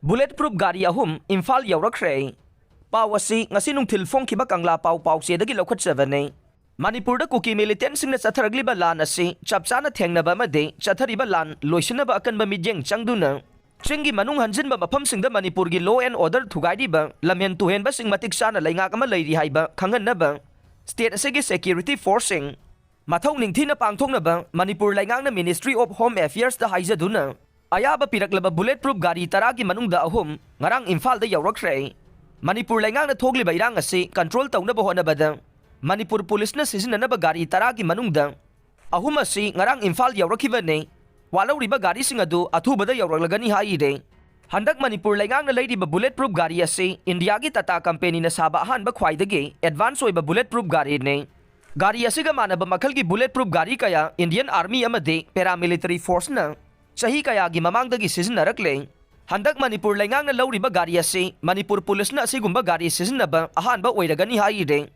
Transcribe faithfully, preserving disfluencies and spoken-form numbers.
Bullet proof ꯒꯥꯔꯤ ꯑꯍꯨꯝ ꯏꯝꯐꯥꯜ ꯌꯧꯔꯛꯈ꯭ꯔꯦ꯫ ꯄꯥꯎ ꯑꯁꯤ ꯉꯁꯤ ꯅꯨꯡꯊꯤꯜ ꯐꯣꯡꯈꯤꯕ ꯀꯪꯂꯥ ꯄꯥꯎ ꯄꯥꯎꯆꯦꯗꯒꯤ ꯂꯧꯈꯠꯆꯕꯅꯦ꯫ ꯃꯅꯤꯄꯨꯔꯗ ꯀꯨꯀꯤ ꯃꯤꯂꯤꯇꯦꯟꯁꯤꯡꯅ ꯆꯠꯊꯔꯛꯂꯤꯕ ꯂꯥꯟ ꯑꯁꯤ ꯆꯞ ꯆꯥꯅ ꯊꯦꯡꯅꯕ ꯑꯃꯗꯤ ꯆꯠꯊꯔꯤꯕ ꯂꯥꯟ ꯂꯣꯏꯁꯤꯟꯅꯕ ꯑꯀꯟꯕ ꯃꯤꯠꯌꯦꯡ ꯆꯪꯗꯨꯅ ꯆꯤꯡꯒꯤ ꯃꯅꯨꯡ ꯍꯟꯖꯤꯟꯕ ꯃꯐꯝꯁꯤꯡꯗ ꯃꯅꯤꯄꯨꯔꯒꯤ law and order ꯊꯨꯒꯥꯏꯔꯤꯕ ꯂꯝꯍꯦꯟ ꯇꯨꯍꯦꯟꯕꯁꯤꯡ ꯃꯇꯤꯛ ꯆꯥꯅ ꯂꯩꯉꯥꯛ ꯑꯃ ꯂꯩꯔꯤ ꯍꯥꯏꯕ ꯈꯪꯍꯟꯅꯕ state ꯑꯁꯤꯒꯤ security forceꯁꯤꯡ ꯃꯊꯧ ꯅꯤꯡꯊꯤꯅ ꯄꯥꯡꯊꯣꯛꯅꯕ ꯃꯅꯤꯄꯨꯔ ꯂꯩꯉꯥꯛꯅ Ministry of Home Affairsꯇ ꯍꯥꯏꯖꯗꯨꯅ ꯑꯌꯥꯕ ꯄꯤꯔꯛꯂꯕ bullet proof ꯒꯥꯔꯤ ꯇꯔꯥꯒꯤ ꯃꯅꯨꯡꯗ ꯑꯍꯨꯝ ꯉꯔꯥꯡ ꯏꯝꯐꯥꯜꯗ ꯌꯧꯔꯛꯈ꯭ꯔꯦ꯫ ꯃꯅꯤꯄꯨꯔ ꯂꯩꯉꯥꯛꯅ ꯊꯣꯛꯂꯤꯕ ꯏꯔꯥꯡ ꯑꯁꯤ control ꯇꯧꯅꯕ ꯍꯣꯠꯅꯕꯗ ꯃꯅꯤꯄꯨꯔ ꯄꯨꯂꯤꯁꯅ ꯁꯤꯖꯤꯟꯅꯅꯕ ꯒꯥꯔꯤ ꯇꯔꯥꯒꯤ ꯃꯅꯨꯡꯗ ꯑꯍꯨꯝ ꯑꯁꯤ ꯉꯔꯥꯡ ꯏꯝꯐꯥꯜ ꯌꯧꯔꯛꯈꯤꯕꯅꯤ꯫ ꯋꯥꯠꯍꯧꯔꯤꯕ ꯒꯥꯔꯤꯁꯤꯡ ꯑꯗꯨ ꯑꯊꯨꯕꯗ ꯌꯧꯔꯛꯂꯒꯅꯤ ꯍꯥꯏꯔꯦ꯫ ꯍꯟꯗꯛ ꯃꯅꯤꯄꯨꯔ ꯂꯩꯉꯥꯛꯅ ꯂꯩꯔꯤꯕ bullet proof ꯒꯥꯔꯤ ꯑꯁꯤ ꯏꯟꯗꯤꯌꯥꯒꯤ ꯇꯥꯇꯥ ꯀꯝꯄꯦꯅꯤꯅ ꯁꯥꯕ ꯑꯍꯥꯟꯕ ꯈ꯭ꯋꯥꯏꯗꯒꯤ advance ꯑꯣꯏꯕ bullet proof ꯒꯥꯔꯤꯅꯤ꯫ ꯒꯥꯔꯤ ꯑꯁꯤꯒ ꯃꯥꯟꯅꯕ ꯃꯈꯜꯒꯤ bullet proof ꯒꯥꯔꯤ ꯀꯌꯥ Indian Army ꯑꯃꯗꯤ paramilitary forceꯅ ꯆꯍꯤ ꯀꯌꯥꯒꯤ ꯃꯃꯥꯡꯗꯒꯤ ꯁꯤꯖꯤꯟꯅꯔꯛꯂꯦ꯫ ꯍꯟꯗꯛ ꯃꯅꯤꯄꯨꯔ ꯂꯩꯉꯥꯛꯅ ꯂꯧꯔꯤꯕ ꯒꯥꯔꯤ ꯑꯁꯤ ꯃꯅꯤꯄꯨꯔ ꯄꯨꯂꯤꯁꯅ ꯑꯁꯤꯒꯨꯝꯕ ꯒꯥꯔꯤ ꯁꯤꯖꯤꯟꯅꯕ ꯑꯍꯥꯟꯕ ꯑꯣꯏꯔꯒꯅꯤ ꯍꯥꯏꯔꯦ꯫